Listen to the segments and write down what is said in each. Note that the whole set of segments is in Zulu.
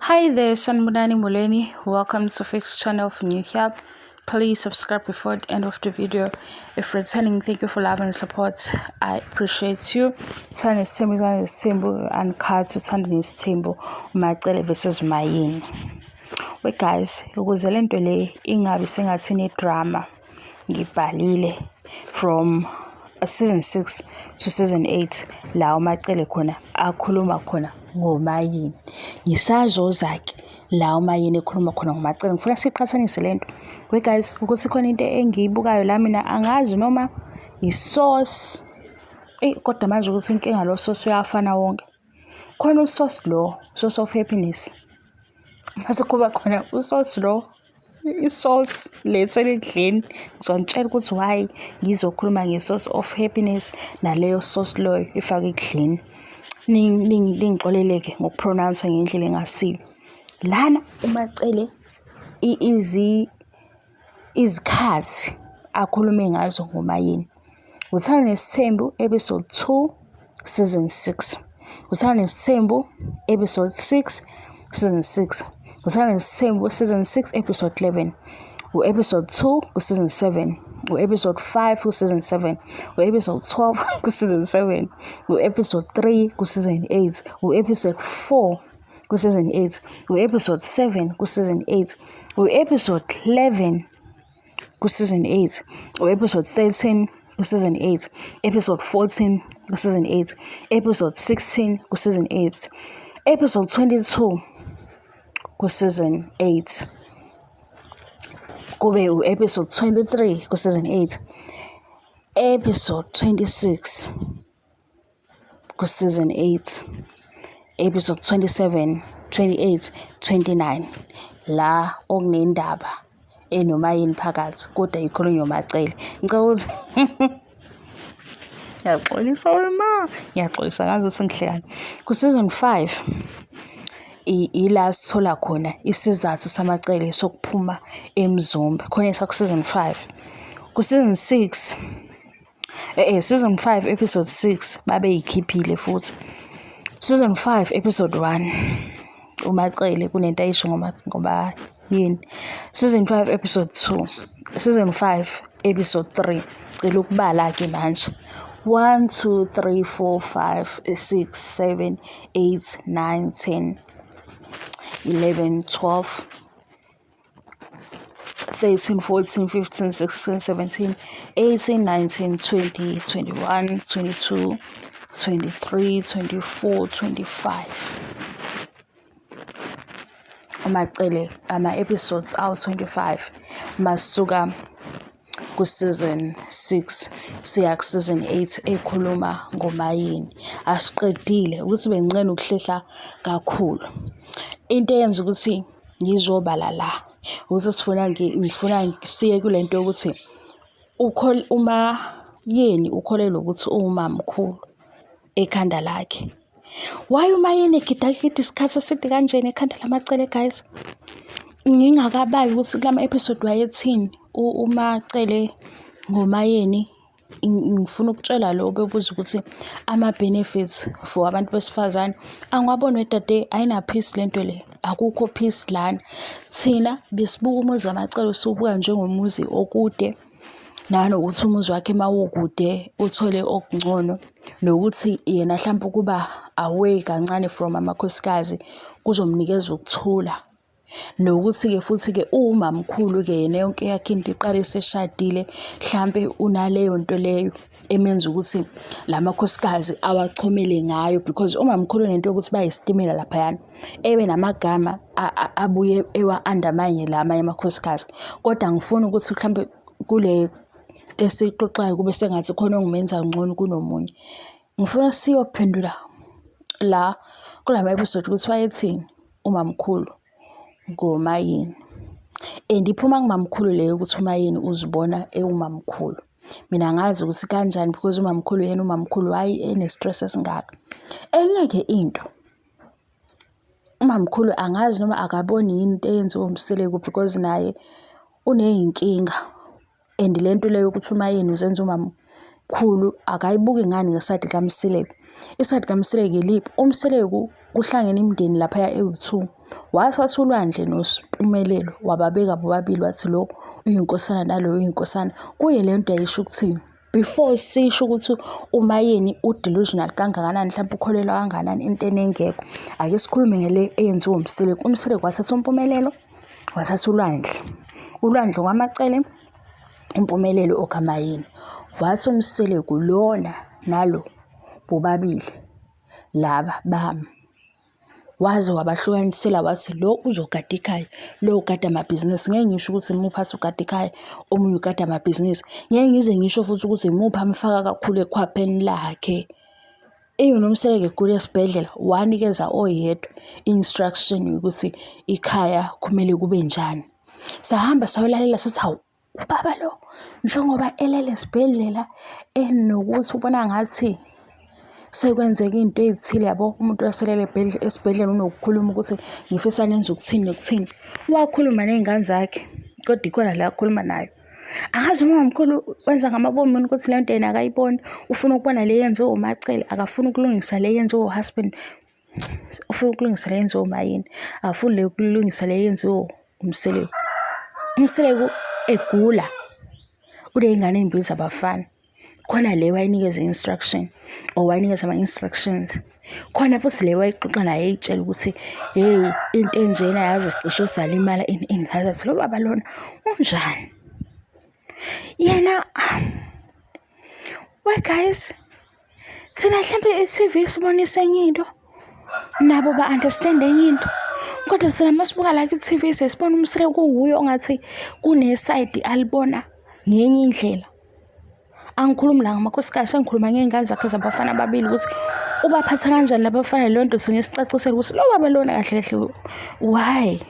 Hi there, Sanibonani Molweni. Welcome to Fix Channel if new here. Please subscribe before the end of the video. If returning, thank you for love and support. I appreciate you. Thanda Isithembu, Thanda Isithembu, Uncut, Thanda Isithembu, Umacele versus Mayini. We guys, ukuze le nto le ingabi sengathi ni-drama, ngibhalile from season 6 to season 8 la uMacele khona akhuluma khona ngoMayini. Ngisazoza-ke la uMayini ekhuluma khona ngoMacele. Ngifuna siqhathanise le nto. We guys, ukuthi khona into engiyibukayo la mina angazi noma i-sauce. Eyi kodwa manje ukuthi inkinga lo sauce uyafana wonke. Khona u-sauce lo, sauce of happiness. Mase kuba khona u-sauce lo, i-sauce le ethwele ekudleni. Ngizonitshela ukuthi why ngizokhuluma nge-sauce of happiness naleyo sauce loyo efakwa ekudleni. Ningixolele-ke ngoku-pronounce ngendlela engasiyo. Lana uMacele izikhathi akhulume ngazo ngoMayeni. Uthando Nesithembu episode 2 season 6. Uthando Nesithembu episode 6 season 6. Uthando Nesithembu season 6 episode 11. U-episode 2 ku-season 7. U-episode 5 ku-season 7. U-episode 12 ku-season 7. U-episode 3 ku-season 8. U-episode 4 ku-season 8. U-episode 7 ku-season 8. U-episode 11 ku-season 8. U-episode 13 ku-season 8. Episode 14 ku-season 8. Episode 16 ku-season 8. Episode 22 ku-season 8. Kube u-episode 23 ku-season 8. Episode 26 ku-season 8. Episode 27, 28, 29 la okunendaba enoMayeni phakathi kodwa ikhulunywa uMacele. Ngicela ukuthi ngiyaxolisa wema, ngiyaxolisa ngazi ukuthi ngihlekani. Ku-season 5 ila sithola khona isizathu samacele sokuphuma eMzumbe, khona ku-season 5. Ku-season 6 season 5 episode 6 babeyikhiphile futhi. Season 5 episode 1 uMacele kunento ayisho ngoba yini. Season 5 episode 2, season 5 episode 3. Cela ukubala-ke manje. 1 2 3 4 5 6 7 8 9 10 11 12 13 14 15 16 17 18 19 20 21 22 23 24 25. uMacele ama-episodes awu-25 masuka ku-season 6 siya ku-season 8 ekhuluma ngoMayeni. Asiqedile ukuthi benginqena ukuhlehla kakhulu. Into eyenza ukuthi ngizobala la ukuthi sifuna ngifuna siye kule nto yokuthi uMayeni ukholelwa ukuthi uwumamkhulu ekhanda lakhe. Why uMayeni egidagida isikhathi eside kanjena ekhanda lamacele guys? Ngingakabali ukuthi kulama episode wayethini uMacele ngoMayeni. Ngifuna ukutshela lo obebuza ukuthi ama-benefits for abantu besifazane angiwaboni wedade, ayina-peace lento le, akukho peace lana. Thina besibuka umuzi kaMacele siwubuka njengomuzi okude, nanokuthi umuzi wakhe mawukude uthole okungcono, nokuthi yena hlampe ukuba away kancane from amakhosikazi kuzomnikeza ukuthula. Nokuthi-ke futhi-ke uwumamkhulu-ke yena yonke yakhe into iqale eseshadile, hlampe unaleyo nto leyo emenza ukuthi la makhosikazi awachomele ngayo because umamkhulu unento yokuthi bayisitimela laphayana, ebe namagama abuye ewa-undermine la amanye amakhosikazi. Kodwa angifuni ukuthi mhlampe kule nto esiyixoxayo kube sengathi khona ongumenza ngcono kunomunye. Ngifuna siyophendula la kulama episode ukuthi wayethini umamkhulu ngoMayeni. And iphuma kumamkhulu leyo ukuthi uMayeni uzibona ewumamkhulu. Mina angazi ukuthi kanjani because umamkhulu yena umamkhulu hhayi ene-stress esingaka. Enye-ke into, umamkhulu angazi noma akaboni yini into eyenziwa uMseleku because naye uney'nkinga and le nto leyo yokuthi uMayeni uzenza umamkhulu akayibuki ngani nge-side kaMseleku. I-side kaMseleku iliphi? UMseleku kuhlangene imindeni laphaya ewu-two. Wathatha uLwandle noSmpumelelo wababeka bobabili wathi lo uyinkosana nalo uyinkosana. Kuye le nto yayisho ukuthini? Before sisho ukuthi uMayeni u-delusional kangakanani, mhlawumpe ukholelwa kangakanani entweni engekho, ake sikhulume ngale eyenziwa uMseleku. UMseleku wathatha uMpumelelo, wathatha uLwandle. ULwandle okwaMaCele, uMpumelelo okaMayeni. Wathi uMseleku lona nalo bobabili laba bami. Waze wabahlukanisela wathi lo uzogada ikhaya, lo ugada amabhizinisi. Ngeke ngisho ukuthi imuphi athi ugada ikhaya, omunye ugada amabhizinisi. Ngeke ngize ngisho futhi ukuthi imuphi amfaka kakhulu ekhwapheni lakhe. Even uMseleku egula esibhedlela wanikeza oyedwa i-instruction yokuthi ikhaya kumele kube njani. Sahamba sayolalela sathi hawu ubaba lo njengoba elele esibhedlela enokuthi ubona ngathi sekwenzeka into ey'thile yabo umuntu waselele esibhedlela unokukhuluma ukuthi ngifisa nenze ukuthini nokuthini. Wakhuluma ney'ngane zakhe kodwa ikhona la akhuluma nayo. Angazi uma umkhulu wenza ngamabomu yini ukuthi le nto yena akayiboni ufuna ukubona le yenziwe uMaCele akafuni ukulungisa le yenziwe u-husband. Ufuna ukulungisa le yenziwe uMayeni akafuni le ukulungisa le yenziwe uMseleku. UMseleku egula uney'ngane ey'mbili zabafana. Khona le wayinikeza i-instruction or wayinikeza ama-instructions. Khona futhi le wayixoxa naye eyitshela ukuthi hheyi into enjena yazi sicishe salimala ini ini. Ngazathi lo baba lona unjani? Yena we guys thina mhlampe i-T_V isibonisa enye into nabo ba-understand enye into kodwa thina uma sibuka la kwi-T_V sesibona uMseleku kuwuye ongathi kunesayidi alibona ngenye indlela. Angikhulumi la ngamakhosikazi sengikhuluma ngey'ngane zakhe zabafana ababili ukuthi ubaphatha kanjani laba bafana leyo nto singeke sicacisele ukuthi lo baba lona kahle kahle why?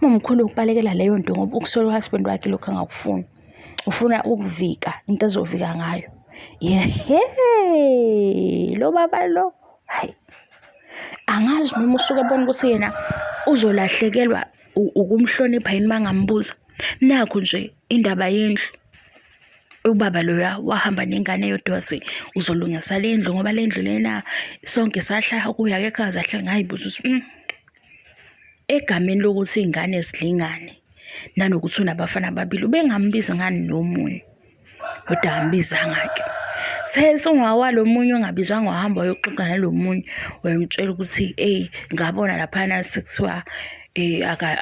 Umamkhulu ukubalekela leyo nto ngoba ukusola u-husband wakhe lokhu angakufuni. Ufuna ukuvika into azovika ngayo. Yehhe lo baba lo hayi angazi noma usuke ebona ukuthi yena uzolahlekelwa ukumhlonipha yini mangambuza. Nakhu nje indaba yendlu ubaba loya wahamba nengane eyodwa wathi uzolungisa le ndlu ngoba le ndlu lena sonke sahlala kuyo akekho akaze ahlale ngayibuza ukuthi egameni lokuthi iy'ngane zilingane nanokuthi unabafana ababili ubengambizi ngani nomunye kodwa akambizanga-ke. Sesungawalo munye ongabizwanga wahamba wayoxoxa nalo munye wayomtshela ukuthi eyi ngabona laphana sekuthiwa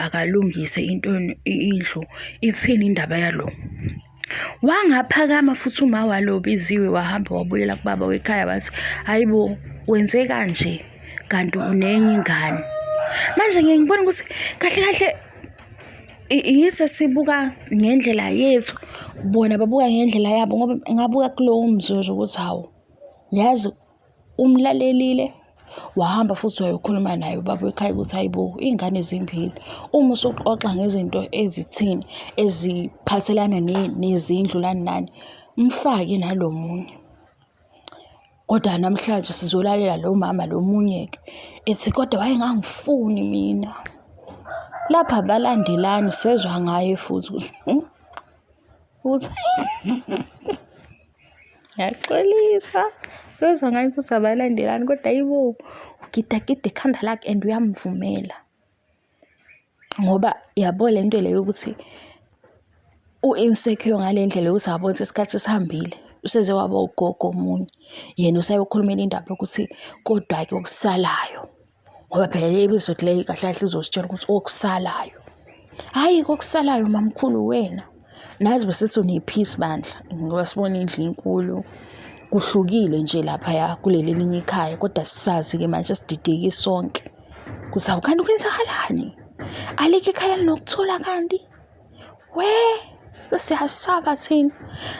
akalungise into indlu ithini indaba yalo. Wangaphakama futhi uma walo obiziwe wahamba wabuyela kubaba wekhaya wathi hayi bo wenze kanje kanti unenye ingane. Manje ngiye ngibone ukuthi kahle kahle yithi sibuka ngendlela yethu bona babuka ngendlela yabo ngoba ngabuka kulowo mzuzu ukuthi hawu yazi umlalelile wahamba futhi wayokhuluma naye ubaba wekhaya ukuthi hayi bo iy'ngane zimbili uma usuxoxa ngezinto ezithini eziphathelana nezindlu nani nani mfake nalo munye. Kodwa namhlanje sizolalela lo mama lo munye-ke ethi kodwa wayengangifuni mina. Lapha abalandelani sezwa ngaye futhi ukuthi ngiyaxolisa sezwa ngaye futhi abalandelani kodwa ayibo ugidagida ikhanda lakhe and uyamvumela. Ngoba yabo le nto le yokuthi u-insecure ngale ndlela yokuthi akaboni ukuthi isikhathi sesihambile, useze waba ugogo omunye. Yena usayokhulumela indaba yokuthi kodwa-ke okusalayo, ngoba phela le episode le kahle kahle izositshela ukuthi okusalayo. Hhayi-ke okusalayo mamkhulu wena. Nazi besithi une-peace bandla ngoba sibona indlu inkulu. Kuhlukile nje laphaya kuleli elinye ikhaya kodwa sisazi-ke manje sidideke sonke. Ukuthi hawu kanti kwenzakalani? Alikho ikhaya linokuthula kanti? We, sesiyasaba thina.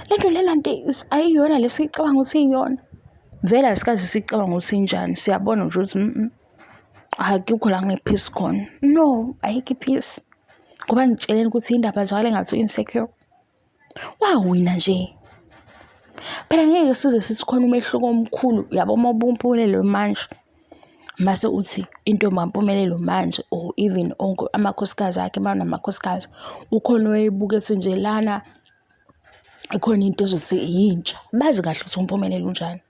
Le nto lena nto ayiyona le siyicabanga ukuthi iyona. Vele asikaze siyicabanga ukuthi injani. Siyabona nje ukuthi akukho la kune-peace khona. No, ayikho i-peace. Ngoba ngitsheleni ukuthi indaba zwakala engathi u-insecure. Wawina nje. Phela ngeke size sithi khona umehluko omkhulu yabo uma ubuka uMpumelelo manje mase uthi intombi kaMpumelelo manje or even onke amakhosikazi akhe uma unamakhosikazi ukhona owayebuka ethi nje lana ikhona into ezothi yintsha. Bazi kahle ukuthi uMpumelelo unjani.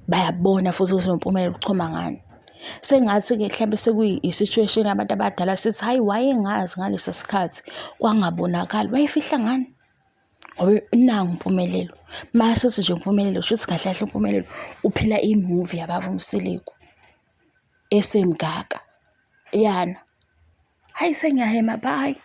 Bayabona futhi ukuthi uMpumelelo uchoma ngani. Sengathi-ke hlampe sekuyi-situation yabantu abadala sithi hhayi wayengazi ngaleso sikhathi kwangabonakali, wayefihla ngani? Ngoba nangu uMpumelelo, masithi nje uMpumelelo shuthi kahle kahle uMpumelelo uphila imuvi yababa uMseleku esemngaka yana. Hhayi sengiyahhema bye.